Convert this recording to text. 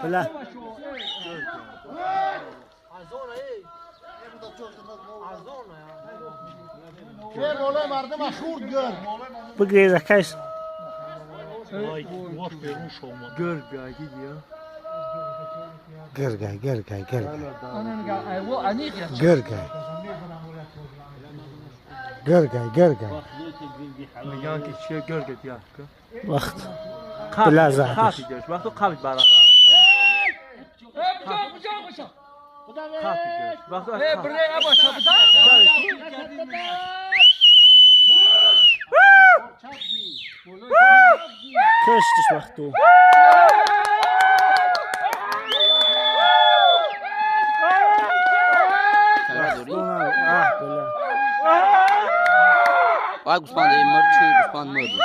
بلا بگریز کش گرگای گرگای گرگای گرگای گرگای گرگای میگن که چیه گرگه بیا وقت بلا زحمت وقت قبل برا کشتش وقتو آه گوسفند مرد چی گوسفند مرد چی.